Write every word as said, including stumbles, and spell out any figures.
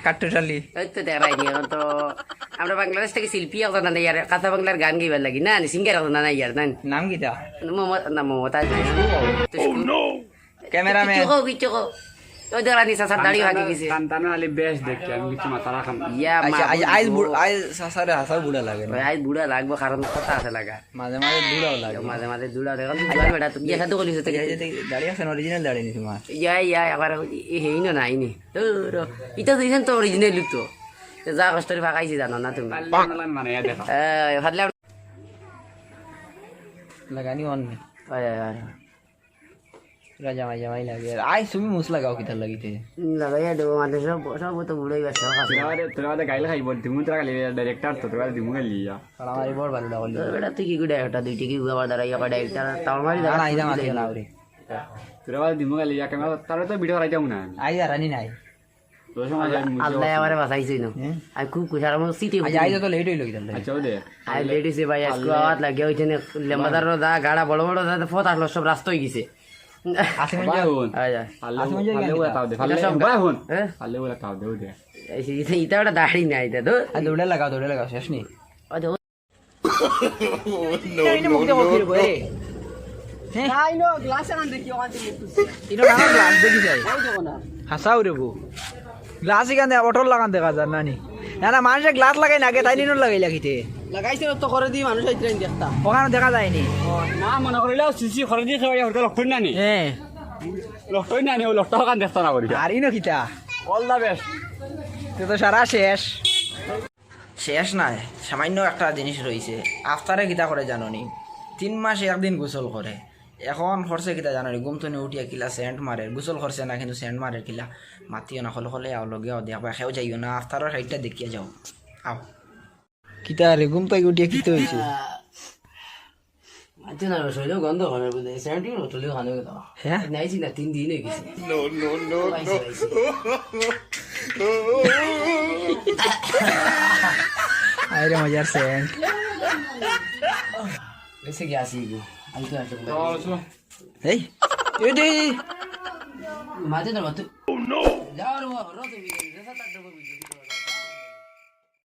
কাঠঠুটালি। ওই তো দেখরায়নি, এখন তো আমরা বাংলাদেশ থাকি শিল্পী একজন আনাইয়ার, কাঁচা বাংলার গান গাইবার লাগি না, নি, সিঙ্গার একজন আনাইয়ার, না নি? নাম কিতা? মমতা, না, মমতাজ নায়। তো ক্যামেরাম্যান। কিচ্ছু কও, কিচ্ছু কও। ওই দেখরায়নি, চাচার দাড়ি ভাগি গেছে। কান্তানো আলী বেশ দেখি, আমি কিছু মাথা রাখাম না। ইয়া, আচ্ছা, মা আজ, আইজ বুড়া লাগে না। ওই আইজ বুড়া লাগবো, কারণ কথা আছে লাগা। মাঝে মাঝে দুড়াও লাগে। মাঝে মাঝে দুড়াও লাগে। এখন তো জোয়ান বেটা, তুই এসাদে করিস তো। এই যে দাড়ি আছে, অরিজিনাল দাড়ি নি তোমার। ইয়া, ইয়া, আবার এই হেইনো নাই নি। ধুরো, ইটা তো ইখান তো অরিজিনাল তো। তো যা কষ্ট করি ফাঁকাইছি জানো না তুমি। পারলে আমরা লাগানি অন নি। ওই, ওই, ওই। পুরা জামাই জামাই লাগে। আর আইজ তুমি মুছ লাগাও কিতার লাগিতে? লাগাইয়া দেবো, মানে সব, সব তো বুড়াই গেছে, সব আছে। তোরা বাদে, তোরা বাদে গাইল খাইব, দিমু তোরা গালি, ডাইরেক্টর তো, তোরা দিমু গালি ইয়া। আর আমার বড় ভালো লাগলো। তোর বেটা তুই কি করে একটা দুইটা কি আবার দাঁড়াই, আবার ডাইরেক্টর, তাও মারি না, দাঁড়া, না, আইজ আমার না রে। তোরা বাদে দিমু গালি ইয়া, ক্যামেরা, তাহলে তো ভিডিও করাইতাম না। আইজ আর আনি নাই। তোর সময় আল্লাহ, আল্লাহ আমারে বাঁচাইছে না। হ্যাঁ? আমি খুব খুশি, আর আমার স্মৃতি আজ, আইজ তো লেট হইলো কিতার লাগি? আচ্ছা, ওই দে। আই লেট হইছে ভাই, আজকে আওয়াত লাগে, ওই জন্য লেম্বাদারও যা, গাড়া বড় বড় যা, পথ আসলো, সব রাস্তা হয়ে গেছে। আসিফ ভাই মঞ্জুর। হুন। আয়, আয়। ফালে আসিফ মঞ্জুর ফালে গান ওলা গাইতা। তাও দে। ফালে এটা সব ভাই হুন। হ্যাঁ? ফালে ওলা তাও দে, ওই দে। এই যে, এটা, এটা ওটা দাড়ি নাই, এটা তো। আর দৌড়ে লাগাও, দৌড়ে লাগাও, শেষ নি। ওই যে, এই নে মুখ দেখো কি রে, হ্যাঁ? নাই, নো, গ্লাস আনান দেখি, ওখান থেকে মুখ তুলছি। ইনো নানা গ্লাস দেখি যাই। ওই দেখো না। হাসাও রে বউ। গ্লাস ইখান দে, অটল লাগান দেখা যার না নি? না, না, মানুষে গ্লাস লাগাই না, আগে তাই নিনো লাগাই লাগিতে। লাগাইছে তো করে দি মানুষ আইতে দেখতা। ওখানে দেখা যায়নি। না, মনে করিলাও সিসি করে দি খেয়ে হতে লক্ষণ না নি। হ্যাঁ। লক্ষণ না নি, ও লক্ষণ ওখান দেখতা না করি। আর ইনো কিতা? All the best। তো, তো সারা শেষ। শেষ নাই, সামান্য একটা জিনিস রইছে। আফতারে কিতা করে জানো নি? তিন মাসে একদিন গোসল করে। এখন করছে কিতা জানো নি? ঘুম থনে উঠিয়া কিলা সেন্ট মারের, গোসল করছে না কিন্তু সেন্ট মারের কিলা। মাতিও না, খলখলে আও, লগে আও, দেখবা, কেউ যাইও না, আফতারর সাইডটা দেখিয়া যাও। আও। কিতা রে, ঘুম থাকি উঠিয়া কিতা হইছে? মানছে না, শরীরে গন্ধ করে বুঝে, সেভেন্টি হোটেলে খানো গেল। হ্যাঁ? নাইছি না, তিন দিন হয়ে গেছে। নো, নো, নো, আইছে, নো। আইছে। আরে মজার সেন্ট। বেশি গিয়া আসি গো। আমি তো আসলে এই, এই দে। মাঝে না, মাঝে। যাও রে, বাবা, রোদ হয়ে গেছে, রেসা তার ডবল হয়ে গেছে।